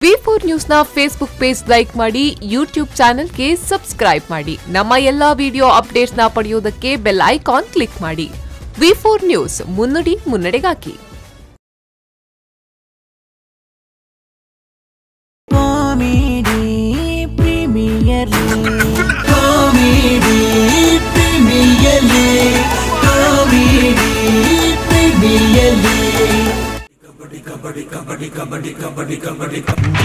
V4 news ನ Facebook page like ಮಾಡಿ, YouTube ಚಾನೆಲ್ಗೆ ಸಬ್ಸ್ಕ್ರೈಬ್ ಮಾಡಿ. ನಮ್ಮ ಎಲ್ಲಾ ವಿಡಿಯೋ ಅಪ್ಡೇಟ್ಸ್ ನ ಪಡೆಯುವುದಕ್ಕೆ bell icon click ಮಾಡಿ. V4 news ಮುನ್ನುಡಿ ಮುನ್ನಡೆಗಾಗಿ. Comedy premier league, comedy premier league, comedy premier league. Kabaddi kabaddi kabaddi kabaddi kabaddi kabaddi.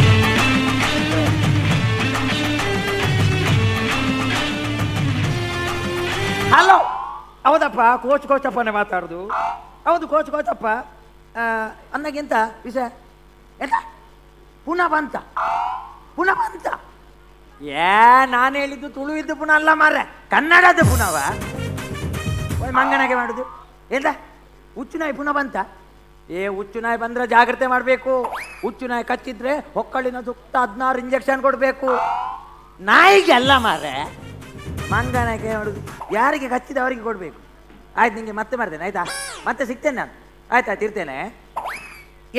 Hello, ಹೌದಪ್ಪ, ಕೋಚ್ ಕೋಚಪ್ಪನೇ ಮಾತಾಡೋದು. ಹೌದು, ಕೋಚ್ ಕೋಚಪ್ಪ. ಅನ್ನಕ್ಕಿಂತ ವಿಷಯ ಎಂತ ಪುನಃ ಬಂತ, ಪುನಃ ಬಂತ. ಏ, ನಾನು ಹೇಳಿದ್ದು ತುಳು ಇದ್ದು ಪುನಃ ಅಲ್ಲ ಮಾರ್ರೆ, ಕನ್ನಡದ ಪುನವ ಮಂಗನಾಗೆ ಮಾಡುದು ಎಂತ? ಹುಚ್ಚು ನಾಯಿ ಪುನಃ ಬಂತ. ಏ, ಹುಚ್ಚು ನಾಯಿ ಬಂದರೆ ಜಾಗ್ರತೆ ಮಾಡಬೇಕು. ಹುಚ್ಚು ನಾಯಿ ಕಚ್ಚಿದ್ರೆ ಹೊಕ್ಕಳಿನ ಸುತ್ತ 16 ಇಂಜೆಕ್ಷನ್ ಕೊಡಬೇಕು. ನಾಯಿಗೆ ಅಲ್ಲ ಮಾರ್ರೆ, ಮಂಗನಾಗೆ ಮಾಡುದು. ಯಾರಿಗೆ ಕಚ್ಚಿದ ಅವರಿಗೆ ಕೊಡಬೇಕು. ಆಯ್ತು, ನಿಮಗೆ ಮತ್ತೆ ಮಾಡ್ತೇನೆ, ಆಯ್ತಾ? ಮತ್ತೆ ಸಿಗ್ತೇನೆ ನಾನು. ಆಯ್ತು ಆಯ್ತು, ಇರ್ತೇನೆ.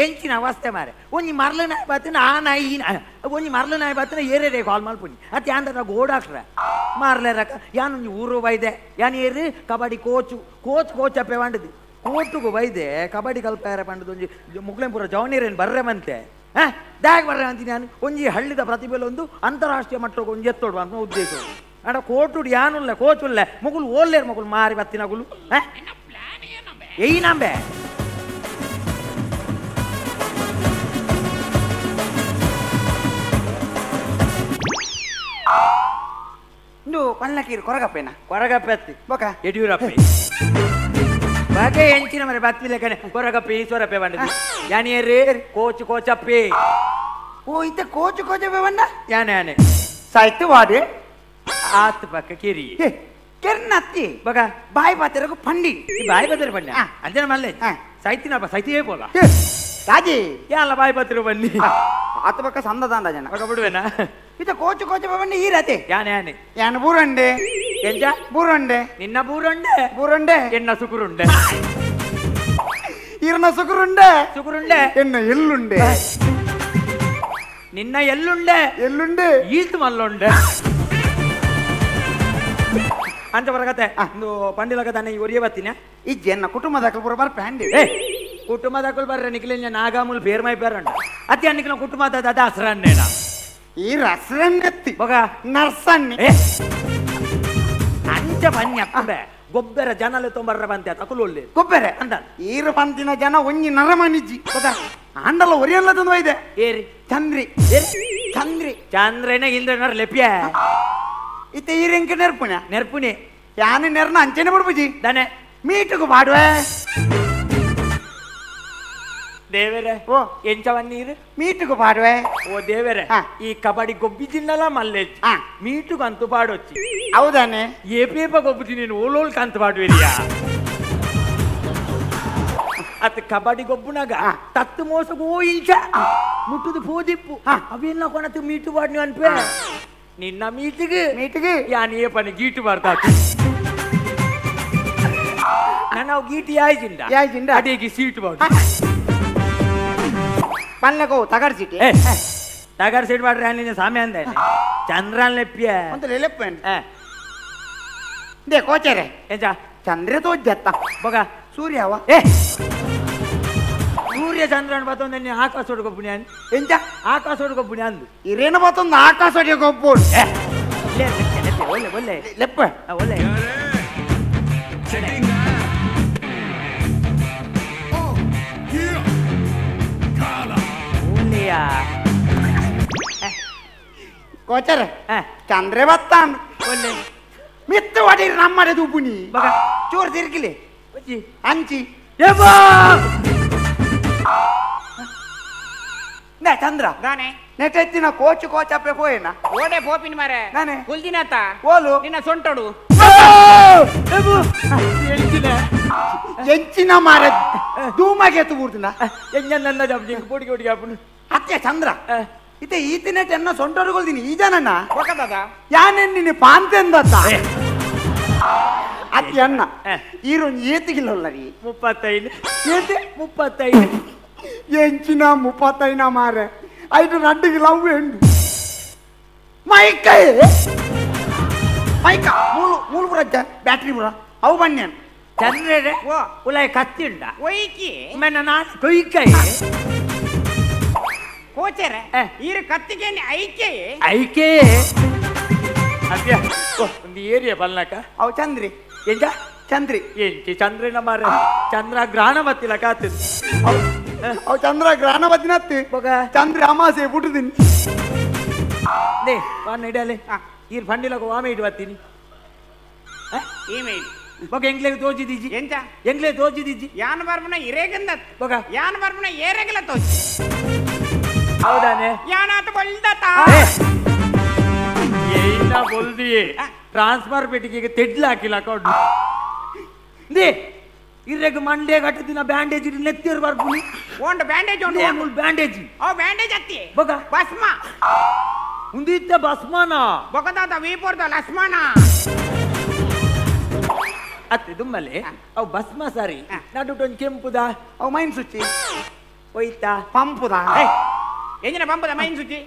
ಎಂಚಿನ ಅವಸ್ಥೆ ಮಾರೆ. ಒಂಜಿ ಮರ್ಲ ನಾಯಿ ಬಾತಿನ ಆ ನಾಯಿ ಒಂಜಿ ಮರ್ಲ ನಾಯಿ ಬಾತಿನ ಏರೇ ಕಾಲ್ ಮಲ್ಪುನಿ ಅತ್ತೆ ಯಾಂದ್ರ ಗೋಡಾಕ್ರ ಮಾರ್ಲೆ ರಕ ಯಾನೊಂಜಿ ಊರು ಬೈದೆ ಯಾನ್ ಏರಿ ಕಬಡ್ಡಿ ಕೋಚು ಕೋಚ್ ಕೋಚಪ್ಪೆ ಪಂಡದು ಕೋಟುಗು ಬೈದೆ ಕಬಡ್ಡಿ ಕಲ್ಪಾರ ಪಂಡದು ಒಂಜಿ ಮುಕ್ಲೆಂಪುರ ಜವನೀರೇನು ಬರ್ರೆ ಮಂತೆ. ಹಾಂ, ದಾಗ್ ಬರ್ರೆ ಅಂತೀನಿ ನಾನು. ಒಂಜಿ ಹಳ್ಳಿದ ಪ್ರತಿಭೆ ಒಂದು ಅಂತಾರಾಷ್ಟ್ರೀಯ ಮಟ್ಟಕ್ಕೆ ಒಂಜಿ ಎತ್ತೋಡು ಅಂತ ಉದ್ದೇಶ. ಅಡ ಕೋಟುಡು ಯಾನುಲ್ಲ ಕೋಚುಲ್ಲ ಮುಗುಲು ಓಲ್ಲೇರು ಮಗುಲು ಮಾರಿ ಬತ್ತಿನಗುಲು. ಹಾಂ, ಏಯ್ ನಂಬೆ ಇಂದು ಪಲ್ಲಕೀರು ಕೊರಗಪ್ಪೇನ? ಕೊರಗಪ್ಪೆ ಅತ್ತಿ ಬೊಕ ಯಡಿಯೂರಪ್ಪೆ ಬಗೆ ಎಂಚಿನ ಮರೆ ಬತ್ತಿಲೆಕನೆ ಕೊರಗಪ್ಪೆ ಈಶ್ವರಪ್ಪೆ ಬಂಡದು ಯಾನೇರಿ ಕೋಚ್ ಕೋಚಪ್ಪೆ. ಓ, ಇತ್ತ ಕೋಚ್ ಕೋಚಪ್ಪೆ ಬಂಡ ಯಾನೆ ಯಾನೆ ಸಾಯ್ತು ವಾಡೆ ಆತ್ ಪಕ್ಕ ಕಿರಿ ಕೆರ್ನತ್ತಿ ಬಗ ಬಾಯಿ ಪಾತೆರಗು ಪಂಡಿ. ಈ ಬಾಯಿ ಪಾತೆರ ಪಂಡಿ ಅಂಜನ ಮಲ್ಲೆ ಸಾಯ್ತಿನಪ್ಪ ಸಾಯ್ತಿಯೇ ಪೋಲ ರಾಜಿ ಯಾಲ ಬಾಯಿ ಪಾತ್ರೆ ಬನ್ನಿ ಆತ ಪಕ್ಕ ಸಂದದಾಂಡ ಜನ ಬಗ ಬಿಡುವೆನಾ. ಇತ್ತ ಕೋಚು ಕೋಚಪ್ಪೆ ಬಂಡಿ ಈ ರತೆ ಯಾನೆ ಯಾನೆ ಯಾನ ಬೂರಂಡೆ ಎಂಜ ಬೂರಂಡೆ ನಿನ್ನ ಬೂರಂಡೆ ಬೂರಂಡೆ ಎನ್ನ ಸುಕುರುಂಡೆ ಇರ್ನ ಸುಕುರುಂಡೆ ಸುಕುರುಂಡೆ ಎನ್ನ ಎಲ್ಲುಂಡೆ ನಿನ್ನ ಎಲ್ಲುಂಡೆ ಎಲ್ಲುಂಡೆ ಈತು ಮಲ್ಲುಂಡೆ ಅಂಚ ಬರಕತೆ ಒಂದು ಪಂಡಿಲಕ ತಾನೆ ಈ ಒರಿಯ ಬತ್ತಿನ ಇಜ್ಜೆ ಎನ್ನ ಕುಟುಂಬದ ಪೂರ ಬರ್ಪೆ ಅಂಡಿ. ಏ, ಕುಟುಂಬದ ಬರ್ರೆ ನಿಖಿಲ ನಾಗಾಮೂಲ್ ಬೇರ್ಮೈ ಬೇರಂಡ ಅತಿ ಅನ್ನಿಕ್ಲ ಕುಟುಂಬದ ದಾದ ಹಸ್ರನ್ನೇನ ಈ ರಸ್ರನ್ನೆತ್ತಿ ಬಗ ನರ್ಸನ್ನಿ ಏ ಅಂಚ ಬನ್ನಿ ಅಪ್ಪೆ ಗೊಬ್ಬರ ಜನಲೆ ತೊಂಬರ್ರ ಬಂತೆ ತಕುಲೊಳ್ಳೆ ಗೊಬ್ಬರ ಅಂದ ಈರು ಪಂತಿನ ಜನ ಒಂಜಿ ನರಮನಿಜ್ಜಿ ಬಗ ಆಂಡಲ ಒರಿಯಲ್ಲ ತಂದು ಒಯ್ದೆ ಏರಿ ಚಂದ್ರಿ ಚಂದ್ರಿ ಚಂದ್ರನ ಇಂದ್ರನರ್ ಲೆಪ್ಯ ಇತ್ತೆ ಈರೆಂಕ ನೆರ್ಪುನ ನೆರ್ಪುನಿ ಯಾನು ನೆರ್ನ ಅಂಚೆನೆ ಬಿಡ್ಬುಜಿ ದನೆ ಮೀಟುಗು ಬಾಡುವೆ ದೇವರೇ. ಓ, ಎಂಚವ ನೀರು ಮೀಟುಗು ಪಾಡುವೆ. ಓ ದೇವರೇ, ಈ ಕಬಡ್ಡಿ ಗೊಬ್ಬಿಜಿನ್ನಲ ಮಲ್ಲೆಚ್ಚಿ ಮೀಟುಗು ಅಂತೂ ಪಾಡೊಚ್ಚಿ. ಹೌದಾನೆ? ಏ ಪೇಪ ಗೊಬ್ಬುಜಿ ನೀನು ಓಲೋಲ್ ಕಂತು ಪಾಡುವೆರಿಯಾ? ಅತ್ ಕಬಡ್ಡಿ ಗೊಬ್ಬುನಾಗ ತತ್ತು ಮೋಸಗು ಓ ಇಂಚ ಮುಟ್ಟುದು ಪೋದಿಪ್ಪು ಅವೆಲ್ಲ ಕೊನತು ಮೀಟು ಪಾಡ್ನಿ ಅನ್ಪೆ ನಿನ್ನ ಮೀಟಿಗೆ ಮೀಟಿಗೆ ಯಾನ್ ಏ ಪನಿ ಗೀಟು ಬರ್ತಾತು ನಾನು ಗೀಟಿ ಯಾಯ್ಜಿಂದ ಯಾಯ್ಜಿಂದ ಅಡಿಗೆ ಸೀಟು ಬಾಡು ಪಲ್ಲಕೋ ತಗರ್ ಸೀಟಿ ತಗರ್ ಸೀಟ್ ಮಾಡ್ರೆ ನಿನ್ನ ಸಾಮ್ಯ ಅಂದೆ ಚಂದ್ರನ್ ಲೆಪ್ಪಿಯ ಅಂತ ಲೆಪ್ಪ they ಕೋಚರೆ ಎಂಚ ಚಂದ್ರ ತೋಜತ್ತ ಬಗ ಸೂರ್ಯವ. ಏ, ಸೂರ್ಯ ಚಂದ್ರನ್ ಬತ್ತೊಂದು ಆಕಾಶ ಹೊಡ್ಕೊಪ್ಪುನಿ ಅಂದ್ ಎಂಚ ಆಕಾಶ ಹೊಡ್ಕೊಪ್ಪುನಿ ಅಂದು ಇರೇನು ಬತ್ತೊಂದು ಆಕಾಶ ಹೊಡ್ಕೊಪ್ಪು. ಒಳ್ಳೆ ಒಳ್ಳೆ ಲೆಪ್ಪ ಒಳ್ಳೆ ಕೋಚರೆ ಚಂದ್ರೆ ಬತ್ತಾನ್ ಒಳ್ಳೆ ಮಿತ್ತು ಹೊಡೀರಿ ನಮ್ಮಡೆ ದುಬ್ಬುನಿ ಬಗ ಚೂರು ತಿರ್ಗಿಲಿ ಅಂಚಿ ನೇ ಚಂದ್ರ ನೆಟ್ಟೆತ್ತಿನ ಕೋಚು ಕೋಚಪ್ಪೆ ಪೋಯೇನ ಓಡೆ ಪೋಪಿನ ಮಾರೆ ನಾನೇ ಕುಲ್ದಿನತ ಓಲು ನಿನ್ನ ಸೊಂಟೋಡು ಎಂಚಿನ ಮಾರ ಧೂಮಾಗೆ ಎತ್ತು ಬೂರ್ದಿನ ಎಂಜನ್ನ ಪೊಡಿಗೆ ಹೊಡಿಗೆ ಹಾಪುನು ಅತ್ತೆ ಚಂದ್ರ ಇತ್ತೆ ಈತಿನೆಟ್ ಎನ್ನ ಸೊಂಟೋಡುಗೊಳ್ತೀನಿ ಈ ಜನನ ಒಕದದ ಯಾನೆನ್ನಿನಿ ಪಾಂತೆಂದತ್ತ ಅತ್ತಿ ಅಣ್ಣ ಈರೊಂದು ಏತಿಗಿಲ್ಲರಿ 35 ಏತೆ 35 ಎಂಚಿನ 35 ಮಾರೆ ಐದು ನಡ್ಡಿಗೆ ಲವ್ ಎಂಡು ಮೈಕ ಮೈಕ ಮೂಲು ಮೂಲು ಪುರಜ್ಜ ಬ್ಯಾಟ್ರಿ ಪುರ ಅವು ಬನ್ಯಾನ್ ಚಂದ್ರರೆ ಉಲಾಯ್ ಕತ್ತಿಂಡ ಒಯ್ಕಿ ಮೆನ್ನ ನಾನು ಕೊಯ್ಕೈ ಕೋಚರೆ ಈರು ಕತ್ತಿಗೆ ಐಕೆ ಐಕೆ ಅದ್ಯ ಒಂದು ಏರಿಯಾ ಬಲ್ನಾಕ ಅವು ಚಂದ್ರಿ ಎಂಜ ಚಂದ್ರಿ ಎಂಚಿ ಚಂದ್ರನ ಮಾರ ಚಂದ್ರ ಗ್ರಹಣ ಬತ್ತಿಲ್ಲ ಕಾತು ಅವು ಚಂದ್ರ ಗ್ರಹಣ ಬತ್ತಿನತ್ತಿ ಚಂದ್ರಿ ಅಮಾಸೆ ಪುಟ್ಟುದಿನಿ ನೇ ವಾನ್ ಇಡಲೆ ಈರ್ ಫಂಡಿಲಕ ವಾಮೆ ಇಡು ಬತ್ತೀನಿ ಇಮೇಲ್ ಬೊಕ ಎಂಗ್ಲೆ ತೋಜಿದಿಜಿ ಎಂಚ ಎಂಗ್ಲೆ ತೋಜಿದಿಜಿ ಯಾನ್ ಬರ್ಪುನ ಇರೇಗಂದ ಬೊಕ ಯಾನ್ ಬರ್ಪುನ ಏರೆಗಲ ತೋಜಿ ಹೌದಾನೆ ಯಾನಾತ ಬೊಲ್ದತ ಏನ ಬೊಲ್ದಿಯೇ ಟ್ರಾನ್ಸ್ಫರ್ ಪೆಟ್ಟಿಗೆಗೆ ತೆಡ್ಲ ಹಾಕಿಲ್ಲ ಅಕೌಂಟ್ they ಇರೆಗ್ ಮಂಡೆ ಕಟ್ಟುದಿನ ಬ್ಯಾಂಡೇಜ್ ಇಡಿ ನೆತ್ತಿರ್ ಬರ್ಪುನಿ ಓಂಡ ಬ್ಯಾಂಡೇಜ್ ಉಂಡು ಮೂಲ್ ಬ್ಯಾಂಡೇಜ್ ಅವು ಬ್ಯಾಂಡೇಜ್ ಅತ್ತಿ ಬೊಕ ಭಸ್ಮ ಉಂದಿತ್ತ ಭಸ್ಮನ ಬೊಕದಾದ ವೀಪೋರ್ದ ಲಕ್ಷ್ಮಣ ಅತ್ತೆ ದುಮ್ಮಲೆ ಅವು ಭಸ್ಮ ಸಾರಿ ನಡುಟೊಂದು ಕೆಂಪುದ ಅವು ಮೈನ್ ಸುಚ್ಚಿ ಹೋಯ್ತಾ ಪಂಪುದ ಎಂಜಿನ ಪಂಪುದ ಮೈನ್ ಸುಚ್ಚಿ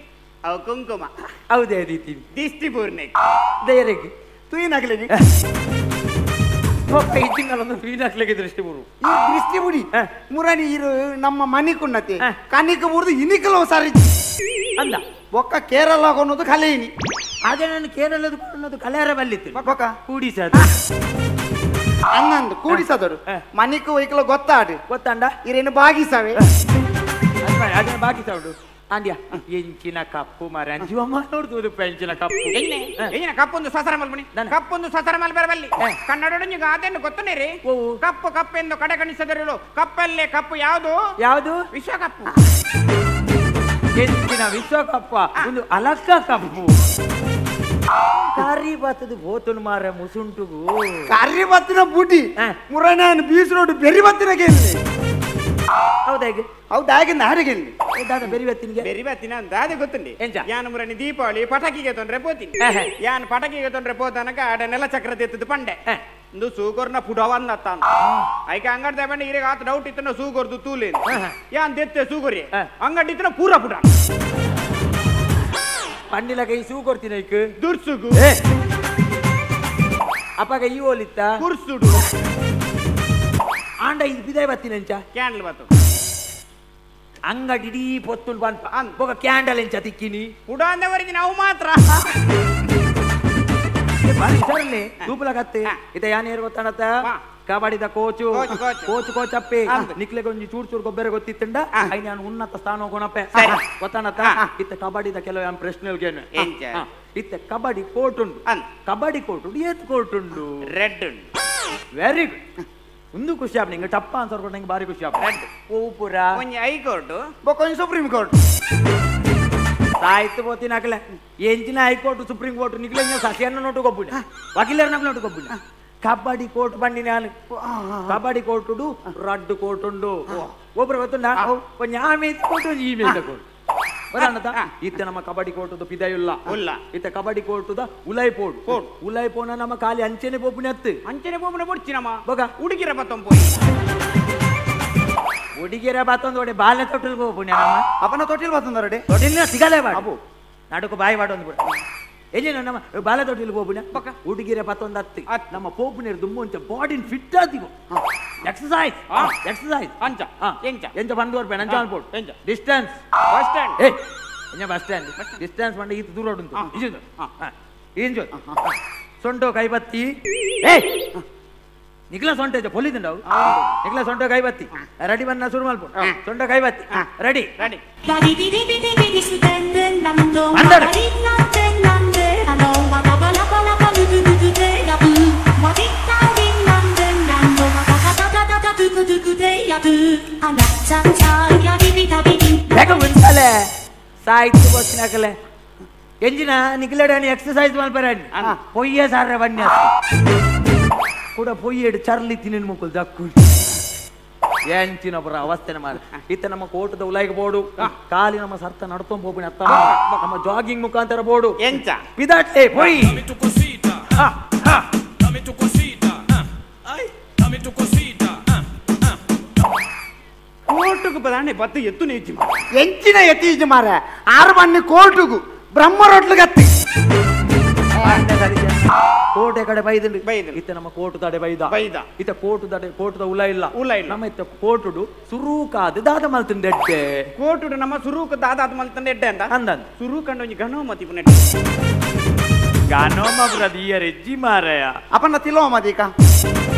ಅವು ಕುಂಕುಮ ಹೌದೇ ರೀತಿ ದಿಷ್ಟಿ ಪೂರ್ಣೆ ದೇಯರಿಗೆ ತೂಯಿನಾಗ್ಲಿಗೆ ಇದ್ದಿಂಗಲೊಂದು ತೂಯಿನಾಗ್ಲಿಗೆ ದೃಷ್ಟಿ ಬುರು ಈ ದೃಷ್ಟಿ ಬುಡಿ ಮುರಣಿ ಇರು ನಮ್ಮ ಮನಿಕುನ್ನತೆ ಕನಿಕ ಬುರ್ದು ಇನಿಕಲ ಸಾರಿ ಅಂದ ಬೊಕ್ಕ ಕೇರಳ ಕೊನ್ನೋದು ಕಲೆಯಿನಿ ಅದೇ ನಾನು ಕೇರಳದ ಕೊನ್ನೋದು ಕಲೆಯರ ಬಲ್ಲಿತ್ತು ಬೊಕ್ಕ ಕೂಡಿಸದು ಅನ್ನಂದು ಕೂಡಿಸದಡು ಮನಿಕು ವೈಕಲ ಗೊತ್ತಾಡು ಗೊತ್ತಾಂಡ ಇರೇನು ಬಾಗಿಸವೆ ಅದನ್ನ ಬಾಗಿಸವಡು ಅಂದ್ಯ ಎಂಚಿನ ಕಪ್ಪು ಮಾರ ಅಂಜುವಮ್ಮ ನೋಡ್ದು ಎಂಚಿನ ಕಪ್ಪು ಎಂಜಿನ ಕಪ್ಪೊಂದು ಸಸರ ಮಲ್ಪುಣಿ ಕಪ್ಪೊಂದು ಸಸರ ಮಲ್ಪರ ಬಲ್ಲಿ ಕನ್ನಡೊಡೊಂಜಿ ಗಾದೆಯನ್ನು ಗೊತ್ತನೇರಿ ಕಪ್ಪು ಕಪ್ಪೆಂದು ಕಡೆಗಣಿಸದಿರಲು ಕಪ್ಪಲ್ಲೇ ಕಪ್ಪು ಯಾವುದು ಯಾವುದು ವಿಶ್ವಕಪ್ಪು ಎಂಚಿನ ವಿಶ್ವಕಪ್ಪ ಒಂದು ಅಲಕ್ಕ ಕಪ್ಪು ಕರಿ ಬತ್ತದ ಬೋತುನ್ ಮಾರ ಮುಸುಂಟುಗು ಕರಿ ಬತ್ತಿನ ಬುಡಿ ಮುರನಾನ್ ಬೀಸ್ ರೋಡ್ ಬೆರಿ ಬತ್ತಿನ ಗೆಲ್ಲಿ ಹೌದಾ ಈಗ ಹೌದಾ ಆಗಿಂದ ಹಾರಿ ಗೆಲ್ಲಿ ದಾದ ಬೆರಿ ಬತ್ತಿನಿಗೆ ಬೆರಿ ಬತ್ತಿನ ದಾದೆ ಗೊತ್ತುಂಡಿ ಯಾನ್ ಮುರನಿ ದೀಪಾವಳಿ ಪಟಾಕಿಗೆ ತೊಂದ್ರೆ ಪೋತೀನಿ ಯಾನ್ ಪಟಾಕಿಗೆ ತೊಂದ್ರೆ ಪೋತನಕ ಆಡ ನೆಲ ಚಕ್ರ ತೆತ್ತದ ಪಂಡೆ ಇಂದು ಸೂಗೊರ್ನ ಪುಡವನ್ನ ತಾನು ಐಕೆ ಅಂಗಡಿ ದೇಬಂಡೆ ಇರೆಗೆ ಆತ ಡೌಟ್ ಇತ್ತನ ಸೂಗೊರ್ದು ತೂಲೇನು ಯಾನ್ ದೆತ್ತೆ ಸೂಗೊರಿ ಅಂಗಡಿ ಇತ್ತನ ಪೂರ ಪುಡ ಪಂಡಿಲ ಕೈ ಸೂ ಕೊಡ್ತೀನಿ ಐಕ್ ದುರ್ಸುಗು ಅಪ್ಪಾಗ ಈ ಓಲಿತ್ತ ಕುರ್ಸುಡು ಆಂಡ ಇದು ಬಿದಾಯ್ ಬತ್ತೀನಿ ಅಂಚ ಕ್ಯಾಂಡಲ್ ಬತ್ತು ಅಂಗಡಿ ಇಡೀ ಪೊತ್ತುಲ್ ಬಂತ ಬೊಕ ಕ್ಯಾಂಡಲ್ ಎಂಚ ತಿಕ್ಕಿನಿ ಪುಡ ಅಂದವರಿಗೆ ನಾವು ಮಾತ್ರ ಬಾರಿ ಹುಷಾರಲ್ಲಿ ತೂಪುಲ ಕತ್ತೆ ಇತ ಯಾನೇರು ಗೊತ್ತಾಡತ್ತ ಕಬಡ್ಡಿದ coach coach coach ಅಪ್ಪೆ ನಿಕ್ಲೆಗೆ ಒಂಜಿ ಚೂರು ಚೂರು ಗೊಬ್ಬರ ಗೊತ್ತಿತ್ತಂಡ I ನಾನು ಉನ್ನತ ಸ್ಥಾನ ಹೋಗೋಣಪ್ಪೆ ಗೊತ್ತಾನತ್ತ ಇತ್ತ ಕಬಡ್ಡಿದ ಕೆಲವು ಪ್ರಶ್ನೆಗಳಿಗೆ ಇತ್ತ ಕಬಡ್ಡಿ ಕೋರ್ಟ್ ಉಂಡು ಕಬಡ್ಡಿ ಕೋರ್ಟ್ ಉಂಡು ಏತ್ ಕೋರ್ಟ್ ಉಂಡು ರೆಡ್ ಉಂಡು ವೆರಿ ಗುಡ್ ಒಂದು ಖುಷಿ ಆಪ್ ನಿಂಗೆ ಟಪ್ಪ ಅಂತ ನಿಂಗೆ ಬಾರಿ ಖುಷಿ ಆಪ್ ರೆಡ್ ಓಪುರ ಒಂಜಿ ಹೈಕೋರ್ಟ್ ಬೊಕ್ಕ ಸುಪ್ರೀಂ ಕೋರ್ಟ್ ಆಯ್ತು ಬೋತಿನ ಹಾಕಲೆ ಎಂಚಿನ high court supreme court ನಿಕ್ಲೆ ಸಸಿಯನ್ನು ನೋಟು ಗೊಬ್ಬುಡ ವಕೀಲರನ್ನ ನೋಟು ಗೊಬ್ಬುಡ ಕಬಡ್ಡಿ ಕೋರ್ಟ್ ಬಂಡಿ ನಾನು ಕಬಡ್ಡಿ ಕೋರ್ಟ್ ಉಂಡು ರಡ್ಡು ಕೋರ್ಟ್ ಉಂಡು ಒಬ್ರು ಗೊತ್ತುಂಡ ಒಂಜಿ ಆ ಮೇದ ಕೋರ್ಟ್ ಒಂಜಿ ಈ ಮೇದ ಕೋರ್ಟ್ ಬರೋಣದ ಇತ್ತ ನಮ್ಮ ಕಬಡ್ಡಿ ಕೋರ್ಟದ ಪಿದಯುಲ್ಲ ಉಲ್ಲ ಇತ್ತ ಕಬಡ್ಡಿ ಕೋರ್ಟದ ಉಲೈ ಪೋಡ್ ಕೋರ್ಟ್ ಉಲೈ ಪೋನ ನಮ್ಮ ಖಾಲಿ ಅಂಚೆನೆ ಪೋಪುನೆ ಅತ್ತು ಅಂಚೆನೆ ಪೋಪುನೆ ಪೊಡ್ಚಿ ನಮ್ಮ ಬೊಕ ಉಡುಗಿರ ಬತ್ತೊಂಪೋಯಿ ಉಡುಗಿರ ಬತ್ತೊಂದು ಒಡೆ ಬಾಲೆ ತೊಟ್ಟಿಲ್ ಪೋಪುನೆ ನಮ್ಮ ಅಪ್ಪನ ತೊಟ್ಟಿಲ್ ಬತ್ತೊಂದರಡೆ ತೊಟ್ಟಿಲ್ನ ಸಿಗಲೇ ಬಾಬು ನಡುಕು ಬಾಯಿ ಬಾಡೊಂದು ಬಿಡ ಎಲ್ಲಿ ನಮ್ಮ ಬಾಲೆ ತೊಟ್ಟಿಲ್ ಪೋಪುನೆ ಬೊಕ ಉಡುಗಿರ ಪತ್ತೊಂದು ಅತ್ತಿ ನಮ್ಮ ಪೋಪುನೇರು ದುಮ್ಮು ಬಾಡಿನ ಫಿಟ್ ಆದಿಗೋ ಎಕ್ಸಸೈಸ್ ಎಕ್ಸಸೈಸ್ ಅಂಚ ಎಂಚ ಎಂಚ ಬಂದು ಬರ್ಪೇನೆ ಅಂಚ ಅನ್ಬೋದು distance bus stand ಏ ಎಂಜ bus stand distance ಬಂಡ ಈತ ದೂರ ಉಂಟು ಇಂಜು ಇಂಜು ಸೊಂಟೋ ಕೈಬತ್ತಿ ಏ ನಿಖಲ ಸೊಂಟ ಪೊಲಿದುಂಡವು ನಿಖಲ ಸೊಂಟ ಕೈಬತ್ತಿ ರೆಡಿ ಬನ್ನ ಶುರು ಮಲ್ಪ ಸೊಂಟ ಕೈಬತ್ತಿ ರೆಡಿ ರೆಡಿ ಅಂದರ್ ಬೇಗ ಮುಂಚಲೆ ಸಾಯ್ತು ಬಸ್ಸಿನಾಕಲೆ ಎಂಜಿನ ನಿಖಲಡಾನಿ ಎಕ್ಸಸೈಸ್ ಮಲ್ಪರಾಣಿ ಪೊಯ್ಯ ಸಾರ ಬನ್ನಿ ಕೂಡ ಪೊಯ್ಯಡು ಚರ್ಲಿ ತಿನ್ನಿನ ಮುಕ್ಕುಲ್ ದಕ್ಕು ಎಂಚಿನ ಬರ ಅವಸ್ಥೆನ ಮಾರ ಇತ್ತ ನಮ್ಮ ಕೋಟದ ಉಲಾಯಿಗೆ ಬೋಡು ಖಾಲಿ ನಮ್ಮ ಸರ್ತ ನಡ್ಕೊಂಡ್ ಹೋಗ್ಬಿಣ ಅತ್ತ ನಮ್ಮ ಜಾಗಿಂಗ್ ಮುಖಾಂತರ ಬೋಡು ಎಂಚ ಪಿದಾಟ್ಲೆ ಪೊಯ್ ಕೋರ್ಟುಗು ಬದಾನೆ ಬತ್ತು ಎತ್ತು ನೇಜಿ ಎಂಚಿನ ಎತ್ತಿ ಮಾರ ಆರು ಬನ್ನಿ ಕೋರ್ಟುಗು ಬ್ರಹ್ಮ ರೋಟ್ಲು ಗತ್ತಿ ಕೋಟೆ ಕಡೆ ಬೈದು ಇತ್ತ ನಮ್ಮ ಕೋಟು ತಡೆ ಬೈದ ಬೈದ ಇತ್ತ ಕೋಟು ತಡೆ ಕೋಟುದ ಉಲ ಇಲ್ಲ ಉಲ ಇಲ್ಲ ನಮ್ಮ ಇತ್ತ ಕೋಟುಡು ಸುರೂಕಾದ ದಾದ ಮಲ್ತಂದ ಎಡ್ಡೆ ಕೋಟುಡು ನಮ್ಮ ಸುರೂಕ ದಾದಾದ ಮಲ್ತಂದ ಎಡ್ಡೆ ಅಂತ ಅಂದನ್ ಸುರೂಕಂಡ ಒಂಜಿ ಗಣೋಮತಿ ಪುನೆಟ್ ಗಣೋಮ ಬ್ರದಿಯರ್ ಎಜ್ಜಿ ಮಾರಯ ಅಪನ ತಿಲೋಮದಿಕ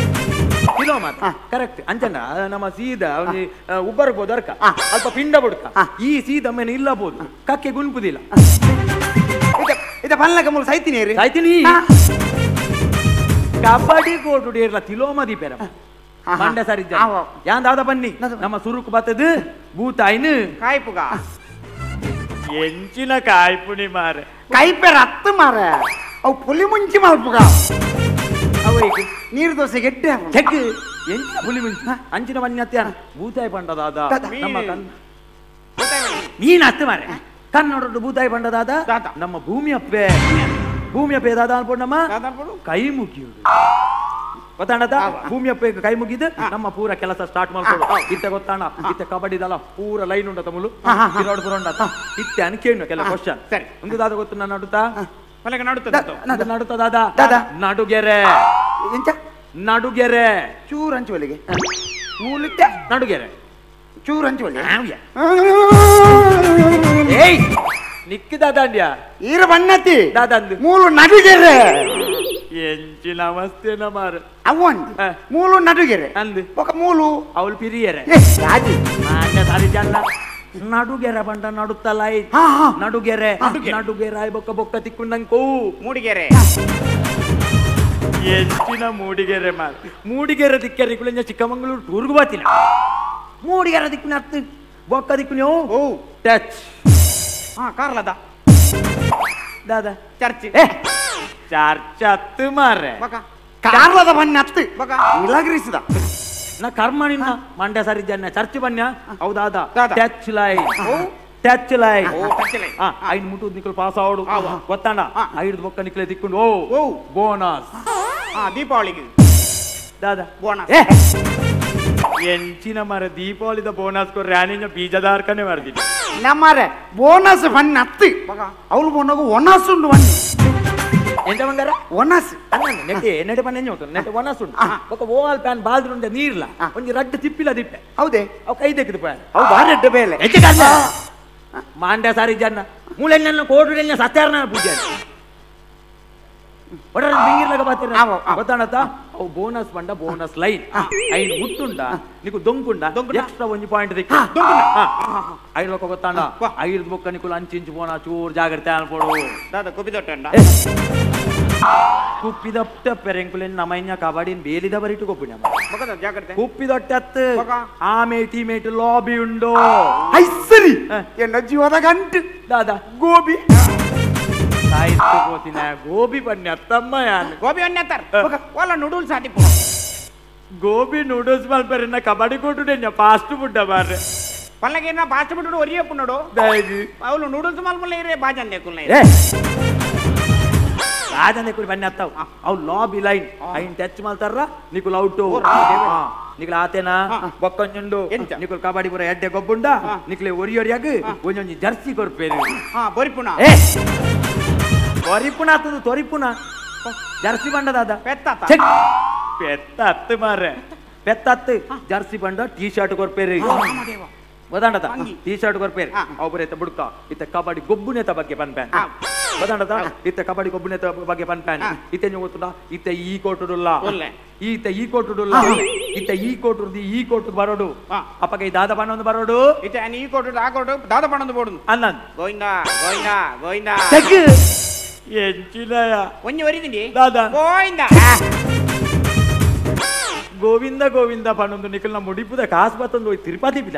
ತಿಲೋಮ ಕರೆಕ್ಟ್ ಅಂಚನ ನಮ್ಮ ಸೀದಾ ಉಬ್ಬರ್ಬೋದು ಅರ್ಕ ಅಲ್ಪ ಪಿಂಡ ಬುಡ್ಕ ಈ ಸೀದ ಮೇನೆ ಇಲ್ಲ ಬೋದು ಕಕ್ಕೆ ಗುನ್ಪುದಿಲ್ಲ ಇದ ಪಲ್ಲಕ ಮೂಲ ಸೈತಿನಿ ಸೈತಿನಿ ಕಬಡ್ಡಿ ಕೋಟು ಇರ್ಲ ತಿಲೋಮದಿ ಪೆರ ಮಂಡ ಸರಿ ಯಾನ್ ದಾದ ಬನ್ನಿ ನಮ್ಮ ಸುರುಕು ಬತ್ತದು ಭೂತಾಯಿನ ಕಾಯ್ಪುಗ ಎಂಚಿನ ಕಾಯ್ಪುಣಿ ಮಾರೆ ಕೈಪೆರ ಅತ್ತು ಮಾರೆ ಅವು ಪುಲಿ ಮುಂಚಿ ಮಲ್ಪುಗ ಅವು ನೀರು ದೋಸೆ ಗೆಡ್ಡೆ ಚೆಕ್ ಎಂಚಿನ ಪುಲಿ ಮುಂಚಿ ಅಂಚಿನ ಬನ್ನಿ ಅತ್ಯಾನ ಭೂತಾಯಿ ಪಂಡದಾದ ನಮ್ಮ ಕನ್ ನೀನು ಅತ್ತು ಮಾರೆ ಕನ್ನಡದ ಭೂತಾಯಿ ಪಂಡದಾದ ನಮ್ಮ ಭೂಮಿ ಅಪ್ಪೆ ಭೂಮಿ ಅಪ್ಪೆ ದಾದ ಅನ್ಕೊಂಡು ಕೈ ಮುಗಿಯುದು ಗೊತ್ತಾಣದ ಭೂಮಿ ಅಪ್ಪೆ ಕೈ ಮುಗಿದು ನಮ್ಮ ಪೂರ ಕೆಲಸ ಸ್ಟಾರ್ಟ್ ಮಾಡ್ಕೊಡು ಇತ್ತ ಗೊತ್ತಾಣ ಇತ್ತ ಕಬಡ್ಡಿದಲ್ಲ ಪೂರ ಲೈನ್ ಉಂಟ ತಮ್ಮಲು ಪಿರೋಡ್ ಪೂರ ಉಂಟ ಇತ್ತೆ ಅನ್ಕೇನು ಕೆಲ ಕ್ವಶನ್ ಸರಿ ಒಂದು ದಾದ ಗೊತ್ತು ನಾನು ನಡುತ್ತಾ ನಡುತ್ತಾ ದಾದ ನಡುಗೆರೆ ನಡುಗೆರೆ ಚೂರು ಹಂಚುವಲ್ಲಿಗೆ ನಡುಗೆರೆ ಚೂರು ಹಂಚುವಲ್ಲಿ ಏಯ್ ನಿಕ್ಕಿ ದಾದಾಂಡ್ಯ ಈರ ಬಣ್ಣತಿ ದಾದಂದು ಮೂಲು ನಡುಗೆರೆ ಎಂಚಿನ ಅವಸ್ಥೆನ ಮಾರ ಅವನ್ ಮೂಲು ನಡುಗೆರೆ ಅಂದು ఒక ಮೂಲು ಅವಳು ಪಿರಿಯರೆ ಮಾನ್ಯ ಸಾರಿ ಜನ ನಡುಗೆರೆ ಬಂಡ ನಡುತ್ತಲೈ ನಡುಗೆರೆ ನಡುಗೆರೆ ಆಯ್ ಬೊಕ್ಕ ಬೊಕ್ಕ ತಿಕ್ಕೊಂಡಂಕೋ ಮೂಡಿಗೆರೆ ಎಂಚಿನ ಮೂಡಿಗೆರೆ ಮಾರ ಮೂಡಿಗೆರೆ ದಿಕ್ಕರಿ ಕುಳಿಂಜ ಚಿಕ್ಕಮಂಗಳೂರು ಟೂರ್ಗು ಬಾತಿನ ಮೂಡಿಗೆರೆ ದಿಕ್ಕಿನ ಅತ್ತು ಬೊಕ್ಕ ದಿಕ್ಕು ನೀವು ಟಚ್ ಹಾ ಕಾರ್ಲದ ದಾದಾ ಚರ್ಚ್ ಚರ್ಚ್ ಅತ್ತು ಮಾರ್ರೆ ಕಾರ್ಲದ ಬನ್ನಿ ಅತ್ತು ಇಳಗ್ರಿಸಿದ ನಾ ಕರ್ಮ ನಿನ್ನ ಮಂಡ್ಯ ಸರಿ ಜನ church ಬನ್ಯ ಹೌದಾದ touch line touch line ಐದು ಮುಟ್ಟು ನಿಕ್ಕಲು ಪಾಸ್ ಆವಡು ಗೊತ್ತಾಣ ಐದು ಬೊಕ್ಕ ನಿಕ್ಕಲೆ ತಿಕ್ಕೊಂಡು ಓ ಬೋನಸ್ ದೀಪಾವಳಿಗೆ ದಾದಾ ಬೋನಸ್ ಎಂಚಿನ ಮರ ದೀಪಾವಳಿದ ಬೋನಸ್ ಕೊರ್ರೆ ಆನಿಂಜ ಬೀಜದಾರ್ಕನೆ ಮಾಡ್ತೀನಿ ನಮ್ಮರೆ ಬೋನಸ್ ಬನ್ನಿ ಅತ್ತು ಅವಳು ಬೋನಗು ಒನಸ್ ಉಂಡು ಬನ್ನಿ ಎಂತ ಬಂಗಾರ ಒನಸ್ ನೆಟ್ಟೆ ನೆಟ್ಟೆ ಬನ್ನಿ ಉಂಟು ನೆಟ್ಟೆ ಒನಸ್ ಉಂಟು ఒక ಓವಾಲ್ ಪ್ಯಾನ್ ಬಾಲ್ದ್ರುಂಡೆ ನೀರ್ಲ ಒಂಜಿ ರಡ್ಡು ತಿಪ್ಪಿಲ ದಿಪ್ಪೆ ಹೌದೇ ಅವು ಕೈ ತೆಗೆದು ಪ್ಯಾನ್ ಅವು ಬಾರಿ ಅಡ್ಡ ಬೇಲೆ ಮಾಂಡ್ಯ ಸಾರಿ ಜನ ಮೂಳೆಲ್ಲ ಕೋಡುಡೆಲ್ಲ ಸತ್ಯಾರನ ಪೂಜೆ ಒಡರೆ ಬಿಂಗಿರ್ಲಾಗ ಬಾತಿರ ಗೊತ್ತಾಣತ ಅವು ಬೋನಸ್ ಬಂಡ ಬೋನಸ್ ಲೈನ್ ಐನ್ ಮುಟ್ಟುಂಡ ನಿಕು ದೊಂಕುಂಡ ಎಕ್ಸ್ಟ್ರಾ ಒಂಜಿ ಪಾಯಿಂಟ್ ದಿಕ್ಕ ಐದು ಲೊಕ್ಕ ಗೊತ್ತಾಣ ಐದು ಬೊಕ್ಕ ನಿಕುಲು ಅಂಚಿಂಚು ಪೋಣ ಚೂರು ಜಾಗ್ರತೆ ಅನ್ಪೋಡು ದಾದ ಕುಪ್ಪಿದೊಟ್ಟಂಡ ಕುಪ್ಪಿದೊಟ್ಟ ಪೆರೆಂಕುಲೆನ್ ನಮೈನ್ಯ ಕಬಡ್ಡಿನ್ ಬೇಲಿದ ಬರಿಟು ಕೊಪ್ಪಿನ ಜಾಗ್ರತೆ ಕುಪ್ಪಿದೊಟ್ಟೆ ಅತ್ತು ಆಮೆ ಟೀಮೇಟ್ ಲಾಬಿ ಉಂಡು ಐಸರಿ ಎನ್ನ ಜೀವದ ಗಂಟು ದಾದಾ ಗೋಬಿ ಸಾಯಿತ್ತು ಕೋತಿನ ಗೋಬಿ ಬನ್ನಿ ಅತ್ತಮ್ಮ ಯಾನ್ ಗೋಬಿ ಬನ್ನಿ ಅತ್ತಾರ ಓಲ ನೂಡಲ್ಸ್ ಆಟಿಪು ಗೋಬಿ ನೂಡಲ್ಸ್ ಮಲ್ಪೆರನ್ನ ಕಬಡ್ಡಿ ಕೊಟ್ಟುಡೆಂಜ ಫಾಸ್ಟ್ ಫುಡ್ ಬಾರ್ರೆ ಪಲ್ಲಗೇನ ಫಾಸ್ಟ್ ಫುಡ್ ಒರಿಯೇ ಪುನ್ನಡು ಅವಳು ನೂಡಲ್ಸ್ ಮಲ್ಪಲ್ಲ ಇರೇ ಬಾಜನ್ ದೇಕುಲ್ನ ಬಾಜನ್ ದೇಕುಲ್ ಬನ್ನಿ ಅತ್ತಾವ್ ಅವು ಲಾಬಿ ಲೈನ್ ಐನ್ ಟಚ್ ಮಲ್ತಾರ ನಿಕುಲ್ ಔಟ್ ನಿಕುಲ್ ಆತೇನಾ ಬೊಕ್ಕೊಂಜುಂಡು ನಿಕುಲ್ ಕಬಡ್ಡಿ ಪೂರ ಎಡ್ಡೆ ಗೊಬ್ಬುಂಡ ನಿಕುಲೆ ಒರಿಯೊರಿಯಾಗ ಒಂಜೊಂಜಿ ಜರ್ಸಿ ಕೊರ್ಪೇರು ಬೊರಿಪುಣ ತೊರಿಪುಣ ಆತದು ತೊರಿಪುಣ ಜರ್ಸಿ ಬಂಡ ದಾದ ಪೆತ್ತ ಪೆತ್ತ ಅತ್ತು ಮಾರ್ರೆ ಪೆತ್ತ ಅತ್ತು ಜರ್ಸಿ ಬಂಡ ಟೀ ಶರ್ಟ್ ಕೊರ್ಪೇರಿ ಗೊತ್ತಾಂಡತ ಟೀ ಶರ್ಟ್ ಕೊರ್ಪೇರಿ ಒಬ್ಬರು ಇತ್ತ ಬುಡ್ಕ ಇತ್ತ ಕಬಡ್ಡಿ ಗೊಬ್ಬುನೇತ ಬಗ್ಗೆ ಪನ್ಪ್ಯಾನ್ ಗೊತ್ತಾಂಡತ ಇತ್ತ ಕಬಡ್ಡಿ ಗೊಬ್ಬುನೇತ ಬಗ್ಗೆ ಪನ್ಪ್ಯಾನ್ ಇತ್ತೆ ಗೊತ್ತುಂಡ ಇತ್ತ ಈ ಕೋಟುಡುಲ್ಲ ಈತ ಈ ಕೋಟುಡುಲ್ಲ ಇತ್ತ ಈ ಕೋಟುರ್ದಿ ಈ ಕೋಟು ಬರೋಡು ಅಪ್ಪಗೆ ಈ ದಾದ ಬಣ್ಣೊಂದು ಬರೋಡು ಇತ್ತ ಈ ಕೋಟು ಆ ಕೋಟು ದಾದ ಬಣ್ಣೊಂದು ಬೋಡು ಅನ್ನ ಗೋವಿಂದ ಗೋವಿಂದ ಗೋವಿಂದ ಎಂಚಿನಯ ಒಂಜಿ ಒರಿದಿಂಡಿ ದಾದಾ ಗೋವಿಂದ ಗೋವಿಂದ ಗೋವಿಂದ ಪನ್ನೊಂದು ನಿಕಲ್ನ ಮುಡಿಪುದ ಕಾಸು ಬತ್ತೊಂದು ಹೋಯ್ ತಿರುಪತಿ ಬಿಡ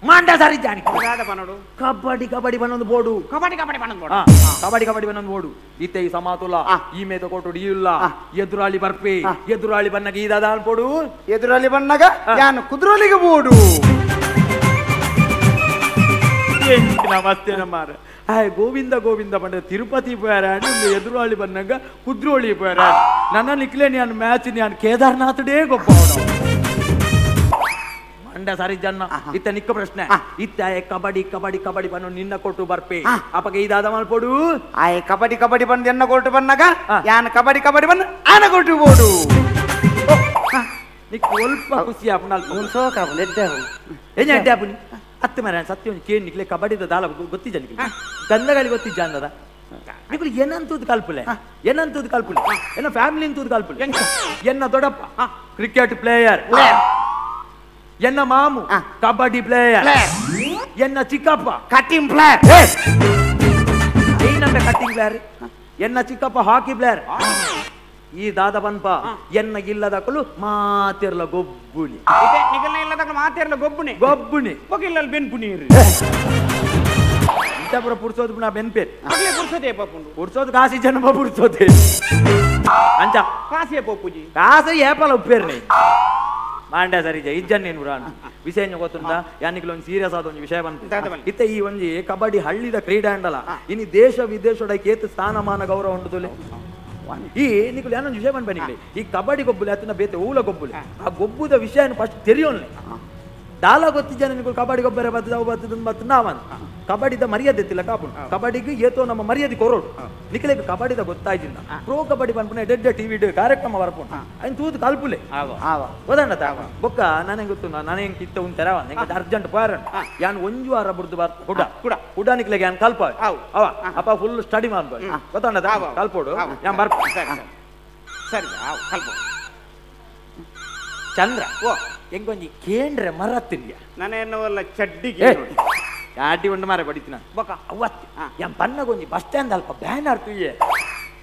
ಮಾಂಡ ಸಾರಿ ಜಾನಿ ದಾದ ಪನ್ನೋಡು ಕಬಡ್ಡಿ ಕಬಡ್ಡಿ ಪನ್ನೊಂದು ಬೋಡು ಕಬಡ್ಡಿ ಕಬಡ್ಡಿ ಪನ್ನೊಂದು ಬೋಡು ಕಬಡ್ಡಿ ಕಬಡ್ಡಿ ಪನ್ನೊಂದು ಬೋಡು ಇತ್ತೆ ಈ ಸಮಾತುಲ ಈ ಮೇದ ಕೊಟ್ಟು ಇಲ್ಲ ಎದುರಾಳಿ ಬರ್ಪಿ ಎದುರಾಳಿ ಬನ್ನಗ ಈ ದಾದ ಅನ್ಪೋಡು ಎದುರಾಳಿ ಬನ್ನಗ ಯಾನು ಕುದುರೋಲಿಗೆ ಬೋಡು ನಮಸ್ತೆ ನಮ್ಮಾರ ಹಾಯ್ ಗೋವಿಂದ ಗೋವಿಂದ ಪಂಡ ತಿರುಪತಿ ಪೋಯಾರ ಎದುರಾಳಿ ಬನ್ನಗ ಕುದ್ರೋಳಿ ಪೋಯಾರ ನನ್ನ ನಿಕ್ಲೆ ನಾನು ಮ್ಯಾಚ್ ನಾನು ಕೇದಾರ್ನಾಥ್ ಡೇ ಗೊಬ್ಬ ಮಂಡ ಅಂಡ ಸಾರಿ ಜನ ಇತ್ತ ನಿಕ್ಕ ಪ್ರಶ್ನೆ ಇತ್ತ ಕಬಡ್ಡಿ ಕಬಡ್ಡಿ ಕಬಡ್ಡಿ ಬಂದು ನಿನ್ನ ಕೊಟ್ಟು ಬರ್ಪೆ ಅಪ್ಪಗೆ ಇದಾದ ಮಲ್ಪೊಡು ಆಯ್ ಕಬಡ್ಡಿ ಕಬಡ್ಡಿ ಬಂದು ಎನ್ನ ಕೊಟ್ಟು ಬಂದಾಗ ಯಾನ್ ಕಬಡ್ಡಿ ಕಬಡ್ಡಿ ಬಂದು ಆನ ಕೊಟ್ಟು ಬೋಡು ನಿಕ್ ಸ್ವಲ್ಪ ಖುಷಿ ಆಪುನ ಎಡ್ಡೆ ಆಪುನಿ ಅತ್ತ ಮರ ಸತ್ಯ ಒಂದು ಕೇಳಿ ನಿಕ್ಲೆ ಕಬಡ್ಡಿದ ದಾಲ ಗೊತ್ತಿದ್ದ ನಿಕ್ಲೆ ಗಂಧಗಾಳಿ ಗೊತ್ತಿದ್ದ ಅಂದದ ನಿಕ್ಲು ಏನಂತದ್ ಕಲ್ಪುಲೆ ಏನಂತದ್ ಕಲ್ಪುಲೆ ಏನ ಫ್ಯಾಮಿಲಿ ಅಂತದ್ ಕಲ್ಪುಲೆ ಎನ್ನ ದೊಡ್ಡಪ್ಪ ಕ್ರಿಕೆಟ್ ಪ್ಲೇಯರ್ ಎನ್ನ ಮಾಮು ಕಬಡ್ಡಿ ಪ್ಲೇಯರ್ ಎನ್ನ ಚಿಕ್ಕಪ್ಪ cutting player cutting player ಎನ್ನ ಚಿಕ್ಕಪ್ಪ ಹಾಕಿ ಪ್ಲೇಯರ್ ಈ ದಾದ ಬನ್ಪ ಎನ್ನ ಇಲ್ಲದಕ್ಕಲು ಮಾತಿರ್ಲ ಗೊಬ್ಬುನಿ ಇಲ್ಲದಕ್ಕಲು ಮಾತಿರ್ಲ ಗೊಬ್ಬುನಿ ಗೊಬ್ಬುನಿ ಇಲ್ಲ ಬೆನ್ಪುನಿ ಇಂತಪುರ ಪುರ್ಸೋದು ಪುನಃ ಬೆನ್ಪೇರ್ ಪುರ್ಸೋದೆ ಪುರ್ಸೋದು ಕಾಸಿ ಜನ ಪುರ್ಸೋದೆ ಅಂಚ ಕಾಸೆ ಪೊಪ್ಪುಜಿ ಕಾಸು ಏಪಲ ಉಪ್ಪೇರ್ನಿ ಮಾಂಡ್ಯ ಸರಿ ಇಜ್ಜನ್ ನೀನು ಪುರಾಣ ವಿಷಯ ಗೊತ್ತುಂಟ ಯಾನಿಕ್ಲ ಒಂದು ಸೀರಿಯಸ್ ಆದ ಒಂದು ವಿಷಯ ಬಂತು ಇತ್ತ ಈ ಒಂಜಿ ಕಬಡ್ಡಿ ಹಳ್ಳಿದ ಕ್ರೀಡೆ ಅಂಡಲ ಇನಿ ದೇಶ ವಿದೇಶದ ಕೇತು ಸ್ಥಾನಮಾನ ಗೌರವ ಉಂಟು ಈ ನಿಕ್ಲು ಏನೊಂದು ವಿಷಯ ಬಂದ್ಬ ನಿಕ್ಲೆ ಈ ಕಬಡ್ಡಿ ಗೊಬ್ಬುಲೆ ಅತ್ತಿನ ಬೇತೆ ಊಲ ಗೊಬ್ಬುಲೆ ಆ ಗೊಬ್ಬುದ ವಿಷಯ ಫಸ್ಟ್ ತೆರಿಯೋನ್ಲೆ ದಾಲ ಗೊತ್ತಿದ್ದಾನೆ ನಿಕ್ಲು ಕಬಡ್ಡಿ ಗೊಬ್ಬರ ಬರ್ತದೆ ಅವು ಬರ್ತದೆ ಬರ್ತದೆ ನಾವನ್ ಕಬಡ್ಡಿದ ಮರ್ಯಾದೆ ಇತ್ತಿಲ್ಲ ಕಾಪುಂಡು ಕಬಡ್ಡಿಗೆ ಏತೋ ನಮ್ಮ ಮರ್ಯಾದೆ ಕೊರೋಡು ನಿಕ್ಲೆಗ್ ಕಬಡ್ಡಿದ ಗೊತ್ತಾಯ್ತಿಲ್ಲ ಪ್ರೋ ಕಬಡ್ಡಿ ಪನ್ಪುನ ಎಡ್ಡೆ ಟಿವಿ ಕಾರ್ಯಕ್ರಮ ಬರ್ಪುಂಡು ಅಯ್ನ್ ತೂದು ಕಲ್ಪುಲೆ ಗೊತ್ತಣ್ಣ ಬೊಕ್ಕ ನನಗೆ ಗೊತ್ತು ನಾನೇ ಕಿತ್ತ ಉಂಟು ತೆರವ ಎಂಗೆ ಅರ್ಜೆಂಟ್ ಪೋಯರ ಯಾನ್ ಒಂಜು ವಾರ ಬುಡ್ದು ಬರ್ ಕುಡ ಕುಡ ಕುಡ ನಿಕ್ಲೆಗೆ ಯಾನ್ ಕಲ್ಪ ಅವ ಅಪ್ಪ ಫುಲ್ ಸ್ಟಡಿ ಮಾಡ್ಬೋದು ಗೊತ್ತಣ್ಣ ಕಲ್ಪೋಡು ಯಾನ್ ಬರ್ಪ ಸರಿ ಕಲ್ಪ ಚಂದ್ರ ಓ ಎಂಗೊಂಜಿ ಕೇಂದ್ರ ಮರ ತಿನ್ಯ ನಾನೇನೋ ಚಡ್ಡಿಗೆ ಚಾಟಿ ಉಂಡು ಮಾರ ಬಡಿತಿನ ಬೊಕ ಅವತ್ತು ಎಂ ಪನ್ನಗೊಂಜಿ ಬಸ್ ಸ್ಟ್ಯಾಂಡ್ ಅಲ್ಪ ಬ್ಯಾನರ್ ತುಯ್ಯೆ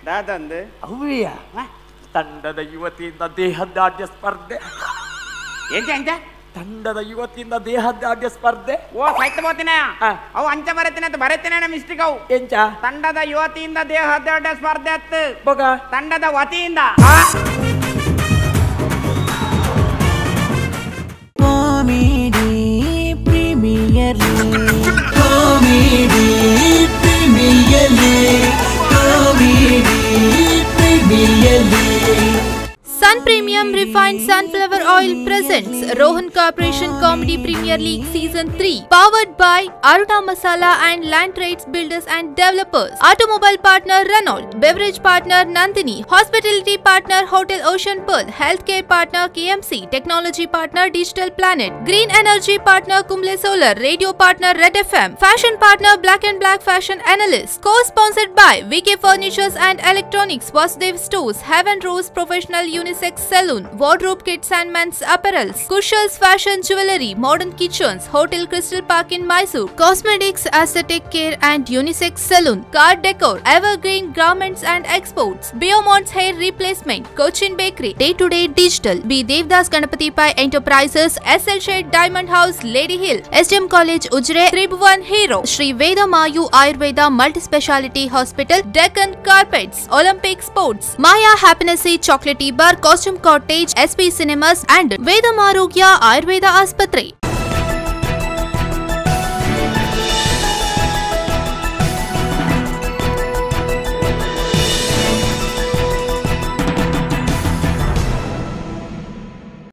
ದಾದಂದು ಅವ್ವಿಯ ತಂಡದ ಯುವತಿಯಿಂದ ದೇಹದಾಢ್ಯ ಸ್ಪರ್ಧೆ ಎಂತ ಎಂತ ತಂಡದ ಯುವತಿಯಿಂದ ದೇಹದಾಢ್ಯ ಸ್ಪರ್ಧೆ ಓ ಸಾಯ್ತ ಬೋತಿನ ಅವು ಅಂಚ ಬರತಿನ ಅಂತ ಬರತಿನ ಮಿಸ್ಟೇಕ್ ಅವು ಎಂಚ ತಂಡದ ಯುವತಿಯಿಂದ ದೇಹದಾಢ್ಯ ಸ್ಪರ್ಧೆ ಅತ್ತು ಬೊಕ ತಂಡದ ವತಿಯಿಂದ Comedy Premier League. Comedy Premier League. Comedy Premier League. Sun Premium Refined Sunflower Oil presents Rohan Corporation Comedy Premier League Season 3, powered by Aruna Masala and Land Trades Builders and Developers, Automobile Partner Renault, Beverage Partner Nandini, Hospitality Partner Hotel Ocean Pearl, Healthcare Partner KMC, Technology Partner Digital Planet, Green Energy Partner Kumble Solar, Radio Partner Red FM, Fashion Partner Black and Black Fashion Analyst, co-sponsored by VK Furnitures and Electronics, Vasudev Stores, Heaven Rose Professional Unisex Saloon, Wardrobe Kids and Men's Apparels, Kushal's Fashion Jewelry, Modern Kitchens, Hotel Crystal Park in Mysore, Cosmetics, Aesthetic Care and Unisex Saloon, Car Decor, Evergreen Garments and Exports, Beaumont's Hair Replacement, Cochin Bakery, Day to Day Digital, B. Devdas Ganapati Pai Enterprises, SL Shade Diamond House, Lady Hill, SDM College, Ujire, Tribhuvan Hero, Sri Veda Mayu Ayurveda Multi-Speciality Hospital, Deccan Carpets, Olympic Sports, Maya Happiness Chocolatey Bar, Costume Cottage, SP Cinemas and Vedam Arogya Ayurveda Aspatre.